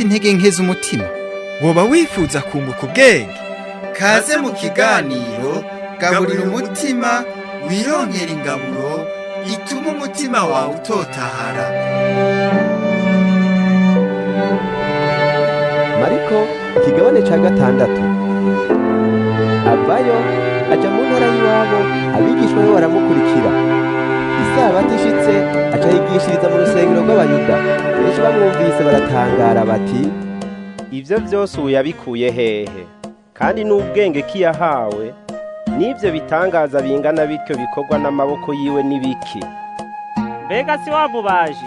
intege nke z'umutima? Woba wifuza kunguka ubwenge? Kaze mu kiganiro Gaburira Umutima, wironkera ingaburo ituma umutima wawe utotahara. Mariko ikigabane ca 6. Avayo aja mu ntara y'iwabo, abigishwa be baramukurikira. Isabato ishitse aca yigishiriza mu rusengero rw'Abayuda. Benshi bamwumvise baratangara bati: Ivyo vyose ubu yabikuye hehe? Kandi n'ubwenge kiyahawe n'ivyo bitangaza bingana bityo bikorwa n'amaboko yiwe n'ibiki? Mbega si wamubaje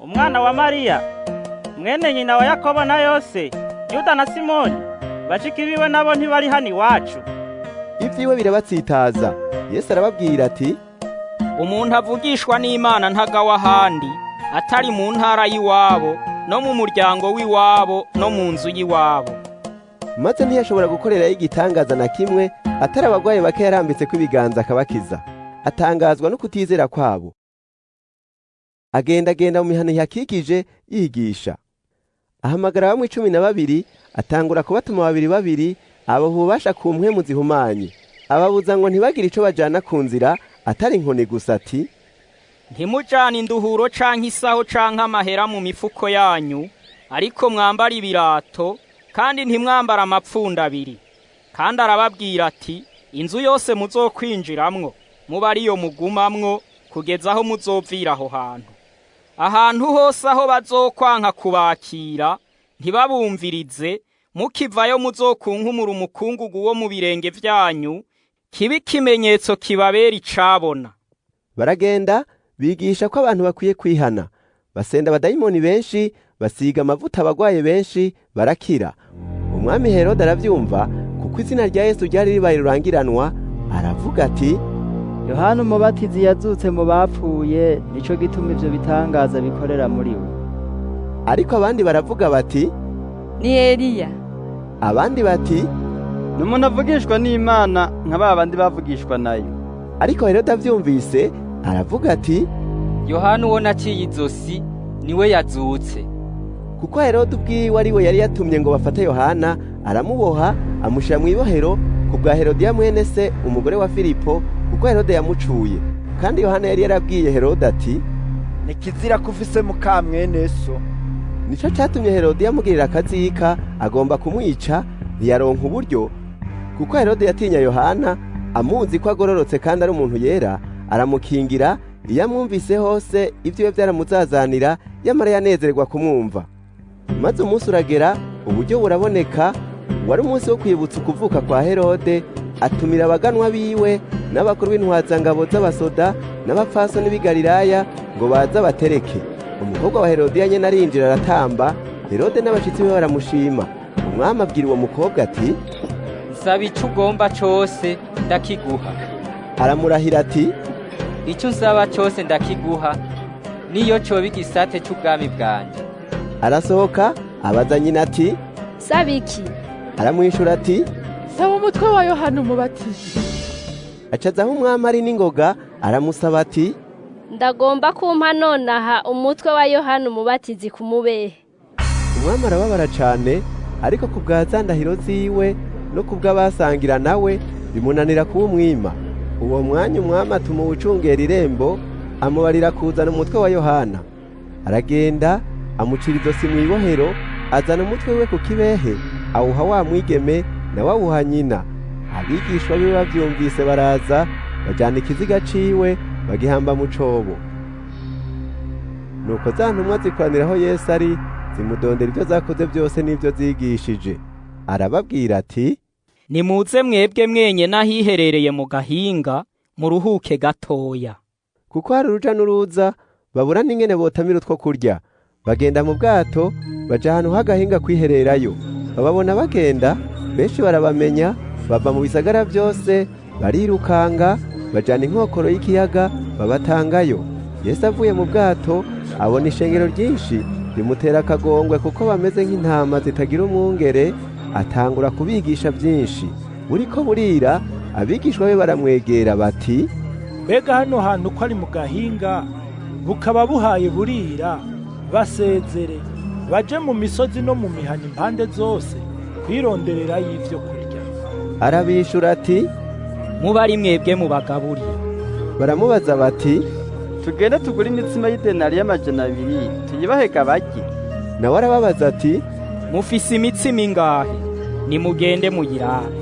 umwana wa Mariya, mwene nyina wa Yakobo na Yose, Yuda na Simoni? Bashiki biwe nabo ntibari hano iwacu? Ivyiwe birabatsitaza. Yesu arababwira ati: Umuntu avugishwa n'Imana ntagawa ahandi atari mu ntara y'iwabo no mu muryango w'iwabo no mu nzu y'iwabo. Maze ntiyashobora gukorerayo igitangaza na kimwe atari abagwayi bake yarambitseko ibiganza akabakiza. Atangazwa no kutizera kwabo. Agendagenda mu mihana ihakikije yigisha. Ahamagara bamwe 12, atangura kubatuma babiri babiri, abaha ububasha ku mpwemu zihumanye. Ababuza ngo ntibagire ico bajana ku nzira atari inkoni gusa, ati: Ntimujane induhuro canke isaho canke amahera mu mifuko yanyu, ariko mwambara ibirato, kandi ntimwambara amapfundo abiri. Kandi arababwira ati: Inzu yose muzokwinjiramwo muba ariyo mugumamwo kugeza aho muzovira aho hantu. Ahantu hose aho bazokwanka kubakira ntibabumvirize, mukivayo muzokunkumura umukungugu wo mu birenge vyanyu, kibe ikimenyetso kibabera icabona. Baragenda bigisha ko abantu bakwiye kwihana. Basenda abadayimoni benshi, basiga amavuta abagwaye benshi, barakira. Umwami Herode aravyumva, kuko izina rya Yesu ryari ribaye rurangiranwa. Aravuga ati: Yohana Umubatizi yazutse mu bapfuye, nico gituma ivyo bitangaza bikorera muri we. Ariko abandi baravuga bati: Ni Eliya. Abandi bati: Ni umuntu avugishwa n'Imana nka ba bandi bavugishwa nayo. Ariko Herode avyumvise aravuga ati: Yohana uwo naciye izosi niwe yazutse. Kuko Herode ubwiwe ari we yari yatumye ngo bafate Yohana, aramuboha amushira mu ibohero ku bwa Herodiya mwene se umugore wa Filipo, kuko Herode yamucuye. Kandi Yohana yari yarabwiye Herode ati: Nikizira ko ufise muka mwene so. Nico catumye Herode yamugirira akazika, agomba kumwica, ntiyaronka uburyo, kuko Herode yatinya Yohana, amuzi ko agororotse kandi ari umuntu yera, aramukingira. Iyo amwumvise hose ibyiwe byaramuzazanira, yamara yanezererwa kumwumva. Maze umunsi uragera, uburyo buraboneka. Wari umunsi wo kwibutsa ukuvuka kwa Herode. Atumira abaganwa biwe n'abakuru b'intwazangabo z'abasoda n'abapfasoni b'i Galilaya ngo baze batereke. Umukobwa wa Herodiya nyene arinjira aratamba. Herode n'abashitsi be baramushima. Umwami abwira uwo mukobwa ati: Nsaba ico ugomba cose ndakiguha. Aramurahira ati: Icyo unsaba cose ndakiguha, niyo coba igisate c'ubwami bwanje. Arasohoka abaza nyina ati: Saba iki? Aramwishura ati: Saba umutwe wa Yohana Umubatizi. Acaza aho umwami ari n'ingoga, aramusaba ati: Ndagomba kumpa nonaha umutwe wa Yohana Umubatizi ku mubehe. Umwami arababara cane, ariko ku bwa za ndahiro ziwe no ku bw'abasangira nawe bimunanira kuwumwima. Uwo mwanya umwami atuma uwucungera irembo, amubarira kuzana umutwe wa Yohana. Aragenda amucira izosi mu ibohero, azana umutwe we ku kibehe, awuha wa mwigeme, nawe awuha nyina. Abigishwa biwe bavyumvise baraza, bajana ikiziga ciwe, bagihamba mu cobo. Nuko za ntumwa zikoranira aho Yesu ari, zimudondera ivyo zakoze byose n'ivyo zigishije. Arababwira ati: Nimuze mwebwe mwenyene ahiherereye mu gahinga, muruhuke gatoya. Kuko hari uruja n'uruza, babura n'ingene botamira utwo kurya. Bagenda mu bwato baja ahantu h'agahinga kwihererayo. Bababona bagenda, benshi barabamenya, bava mu bisagara byose barirukanga, bajana inkokoro y'ikiyaga babatangayo. Yesu avuye mu bwato abona ishengero ryinshi, rimutera akagongwe kuko bameze nk'intama zitagira umwungere. Atangura kubigisha byinshi. Buriko burira, abigishwa be baramwegera bati: Mbega hano hantu ko ari mu gahinga, bukaba buhaye burira, basezere Baje mu misozi no mu mihana impande zose kwironderera y'ivyo kurya. Arabishura ati, muba ari mwebwe mubagaburira. Baramubaza bati, tugende tugure imitsima y'idenariyo 200 tuyibahega barye. Nawe arababaza ati, mufise imitsima ingahe? Nimugende muyirabe.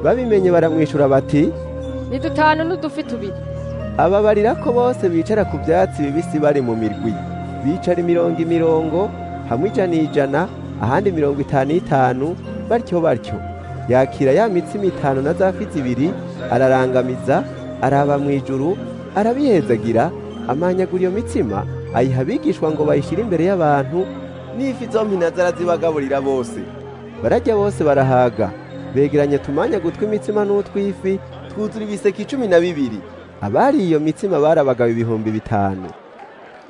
Babimenye baramwishura bati, ni 5 n'udufi 2. Ababarira ko bose bicara ku byatsi bibisi bari mu mirwi. Bicara imirongo imirongo, hamwe 100 100, ahandi 50 50, batyo batyo. Yakira ya mitsima 5 na za fi 2, ararangamiza, araba mu ijuru, arabihezagira, amanyagura iyo mitsima, ayiha abigishwa ngo bayishyire imbere y'abantu, n'ifi zompi nazo arazibagaburira bose. Bararya bose barahaga, begeranya tumanya gutwi imitsima n'utwifi, twuzura ibiseke 12. Abari iyo mitsima barabagaba 5,000.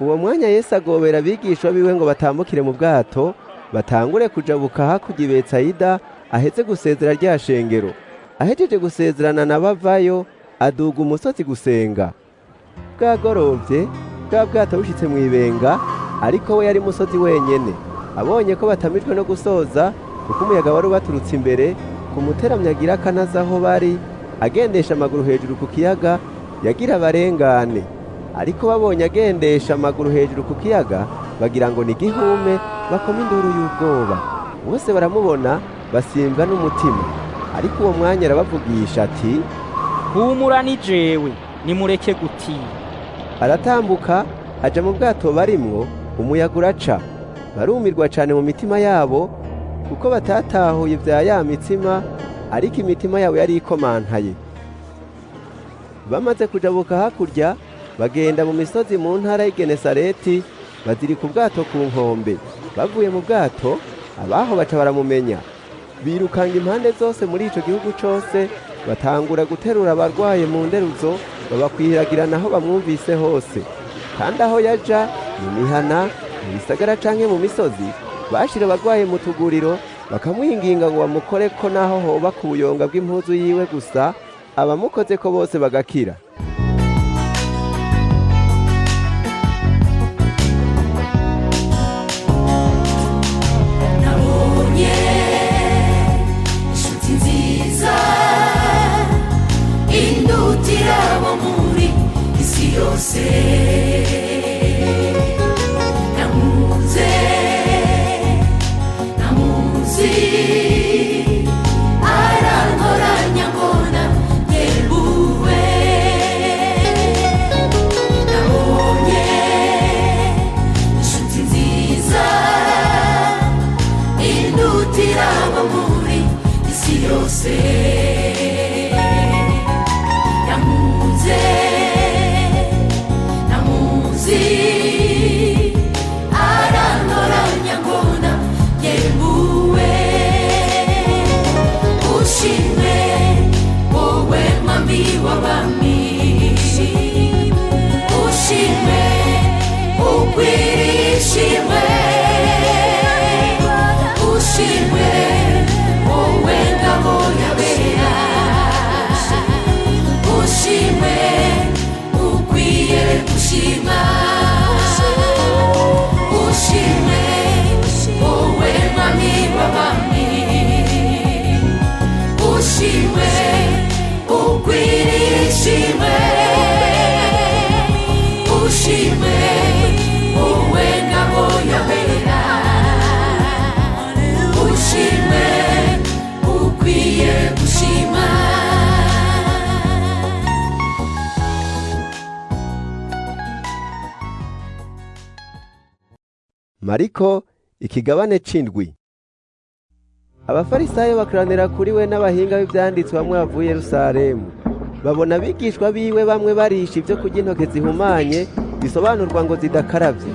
Uwo mwanya Yesu agobera abigishwa biwe ngo batambukire mu bwato, batangure kujabuka hakurya i Betsayida, aheze gusezera rya shengero. Ahejeje gusezerana n'abavayo, aduga umusozi gusenga. Bwagorovye, bwa bwato bushitse mu ibenga, ariko we yari musozi wenyene. Abonye ko batamijwe no gusoza, kuko umuyaga wari ubaturutse imbere, ku muteramyi agira akanaza aho bari, agendesha amaguru hejuru ku kiyaga, yagira abarengane. Ariko babonye agendesha amaguru hejuru ku kiyaga, bagira ngo ni igihume, bakoma induru y'ubwoba. Bose baramubona, basimbwa n'umutima. Ariko uwo mwanya arabavugisha ati, humura ni jewe, nimureke gutinya. Aratambuka aja mu bwato barimwo, umuyaga uraca. Barumirwa cane mu mitima yabo, kuko batatahuye vya ya mitsima, ariko imitima yabo yari ikomantaye. Bamaze kujabuka hakurya, bagenda mu misozi mu ntara y'i Genesareti, bazirika ubwato ku nkombe. Bavuye mu bwato, abaho baca baramumenya. Birukanga impande zose muri ico gihugu cose, batangura guterura abarwaye mu nderuzo, babakwiragirana aho bamwumvise hose. Kandi aho yaja, mu mihana, mu bisagara canke mu misozi, bashira abarwaye mu tuguriro, bakamwinginga ngo bamukoreko naho hoba ku buyonga bw'impuzu yiwe gusa, abamukozeko bose bagakira. Nabonye inshuti nziza indutira abo muri isi yose, namuze namuzi arankoranya mbona ngebuwe. Nabonye inshuti nziza indutira abo muri isi yose, namuze namuzi arantoranya mbona ngebuwe. Ushimwe wowe mwami w'abami, ushimwe ukwiriye ishimwe, ushimwe wowe ngabo y'abera, ushimwe ukwiye gushima, ushimwe wowe mwami w'abami, ushimwe ukwiriye ishimwe, ushimwe wowe ngabo y'abera, ushimwe ukwiye gushima. Mariko ikigabane c'indwi. Abafarisayo bakoranira kuri we n'abahinga b'ivyanditswe bamwe bavuye Yerusalemu. Babona abigishwa biwe bamwe barisha ibyo kurya intoke zihumanye, bisobanurwa ngo zidakaravye.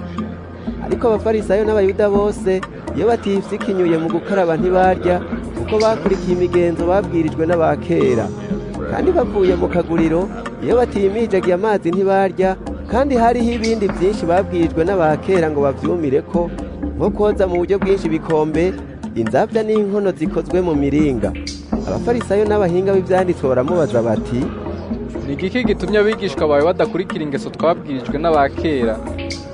Ariko abafarisayo n'abayuda bose iyo batifyikinyuye mu gukaraba ntibarya, kuko bakurikiye imigenzo babwirijwe n'abakera. Kandi bavuye mu kaguriro, iyo batimijagiye amazi ntibarya, kandi hariho ibindi byinshi babwirijwe n'abakera ngo bavyumireko, nko koza mu buryo bwinshi ibikombe, inzabya n'inkono zikozwe mu miringa. Abafarisayo n'abahinga b'ivyanditswe baramubaza bati, ni igiki gitumye abigishwa bawe badakurikira ingeso twabwirijwe n'abakera,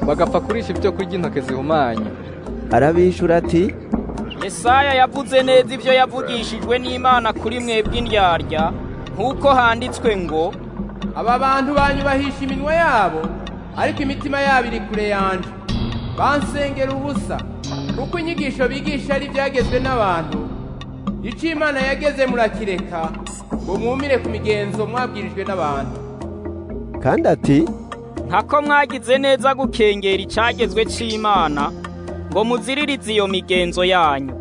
bagapfa kurisha ibyo kurya intoke zihumanye? Arabishura ati: Yesaya yavuze neza ibyo yavugishijwe n'Imana kuri mwebwe indyarya, nk'uko handitswe ngo: Aba bantu banyubahisha iminwa yabo, ariko imitima yabo iri kure yanje. Bansengera ubusa, kuko inyigisho bigisha ari ibyagezwe n'abantu. Icyo Imana yageze murakireka, ngo mwumire ku migenzo mwabwirijwe n'abantu. Kandi ati: Nkako mwagize neza gukengera icyagezwe c'Imana, ngo muziririze iyo migenzo yanyu.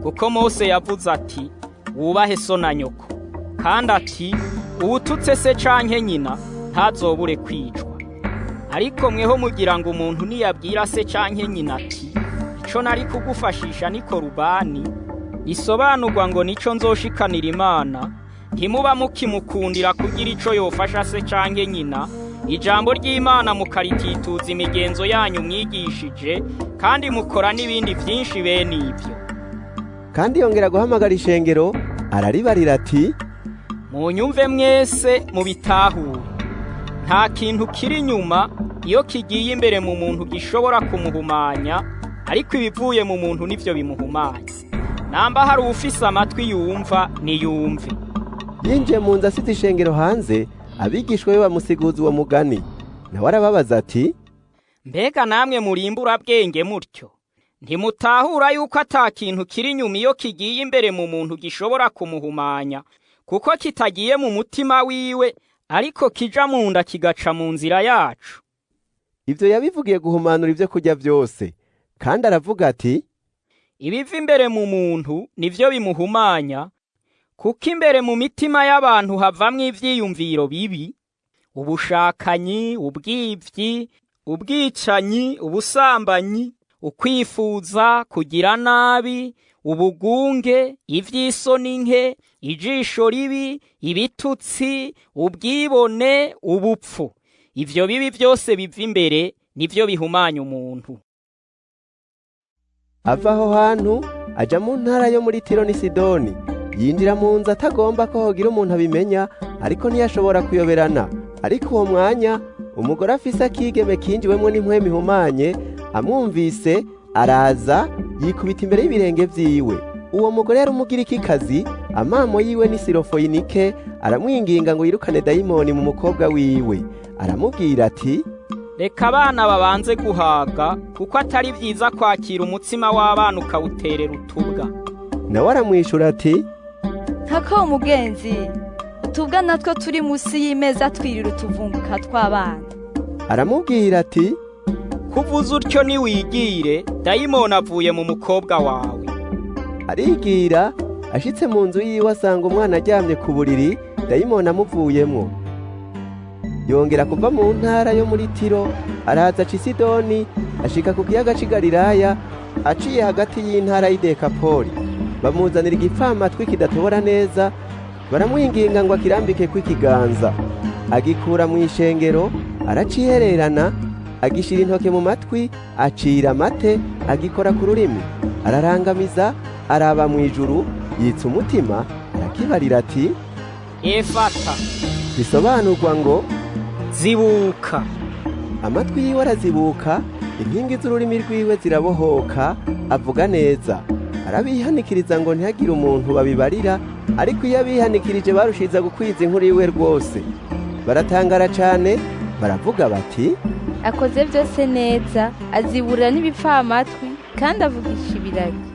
Kuko Mose yavuze ati: wubahe so na nyoko, kandi ati: uwututse se canke nyina ntazobure kwicwa. Ariko mweho mugira ngo umuntu niyabwira se canke nyina ati: ico nari kugufashisha ni korubani, isobanurwa ngo nico nzoshikanira Imana, ntimuba mukimukundira kugira ico yofasha se canke nyina. Ijambo ry'Imana mukaritituza imigenzo yanyu mwigishije, kandi mukora n'ibindi byinshi bene ibyo. Kandi yongera guhamagara ishengero araribarira ati: Munyumve mwese mubitahure. Nta kintu kiri inyuma iyo kigiye imbere mu muntu gishobora kumuhumanya, ariko ibivuye mu muntu nivyo bimuhumanya. Namba hari uwufise amatwi yumva, niyumve. Yinjiye mu nzu asize ishengero hanze, abigishwa be bamusiguza uwo mugani. Nawe arababaza ati: Mbega namwe murimbura bwenge mutyo? Ntimutahura yuko ata kintu kiri inyuma iyo kigiye imbere mu muntu gishobora kumuhumanya, kuko kitagiye mu mutima wiwe, ariko kija mu nda kigaca mu nzira yacu. Ivyo yabivugiye guhumanura ibyo kurya byose. Kandi aravuga ati: Ibiva imbere mu muntu nivyo bimuhumanya, kuko imbere mu mitima y'abantu havamwo ivyiyumviro bibi, ubushakanyi, ubwivyi, ubwicanyi, ubusambanyi, ukwifuza, kugira nabi, ubugunge, ivy'isoni nke, ijisho ribi, ibitutsi, ubwibone, ubupfu. Ivyo bibi byose biva imbere nivyo bihumanya umuntu. Ava aho hantu aja mu ntara yo muri Tiro ni Sidoni. Yinjira mu nzu atagomba ko hogira umuntu abimenya, ariko ntiyashobora kuyoberana. Ariko uwo mwanya umugore afise akigeme kinjiwemwo n'impwemu ihumanye, amwumvise araza yikubita imbere y'ibirenge vyiwe. Uwo mugore yari umugirikikazi, amamo yiwe ni Sirofoyinike, aramwinginga ngo yirukane dayimoni mu mukobwa wiwe. Aramubwira ati: Reka abana babanze guhaga, kuko atari vyiza kwakira umutsima w'abana ukawuterera utubwa. Nawe aramwishura ati: Nkako umugenzi, utubwa natwo turi musi y'imeza twirira utuvunguka tw'abana. Aramubwira ati: Kuvuza utyo niwigire, dayimoni avuye mu mukobwa wawe. Arigira, ashitse mu nzu yiwe asanga umwana aryamye ku buriri, dayimoni amuvuyemwo. Yongera kuva mu ntara yo muri Tiro, araza aca i Sidoni, ashika ku kiyaga c'i Galilaya, aciye hagati y'intara y'i Dekapoli. Bamuzanira igipfamatwi kidatobora neza, baramwinginga ngo akirambike kw'ikiganza. Agikura mu ishengero, aracihererana, agishira intoke mu matwi, acira amate, agikora ku rurimi. Ararangamiza, araba mu ijuru, yitsa umutima, arakibarira ati: Efata, bisobanurwa ngo zibuka. Amatwi yiwe arazibuka, inkingi z'ururimi rwiwe zirabohoka, avuga neza. Arabihanikiriza ngo ntihagire umuntu babibarira, ariko iyo abihanikirije barushiza gukwiza inkuru yiwe rwose. Baratangara cane, baravuga bati: Akoze byose neza, azibura n'ibipfamatwi, kandi avugisha ibiragi.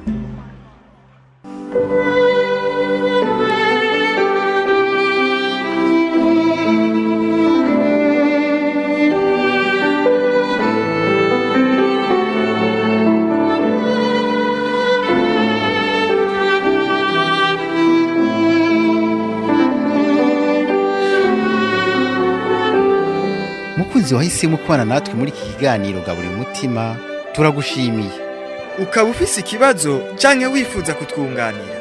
Mukunzi wahisemo kubana natwe muri iki kiganiro Gaburira Umutima, turagushimiye. Ukaba ufise ikibazo canke wifuza kutwunganira,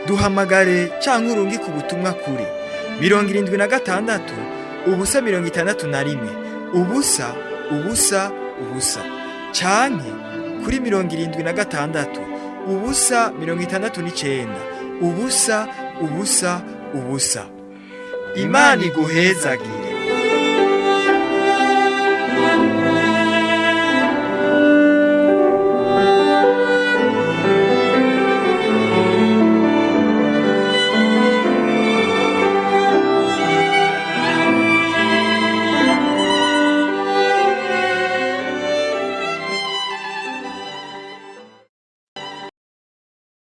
duhamagare canke urungike ubutumwa kuri 76 0 61 0 0 0 canke kuri 76 0 69 0 0 0. Imana iguhezagire.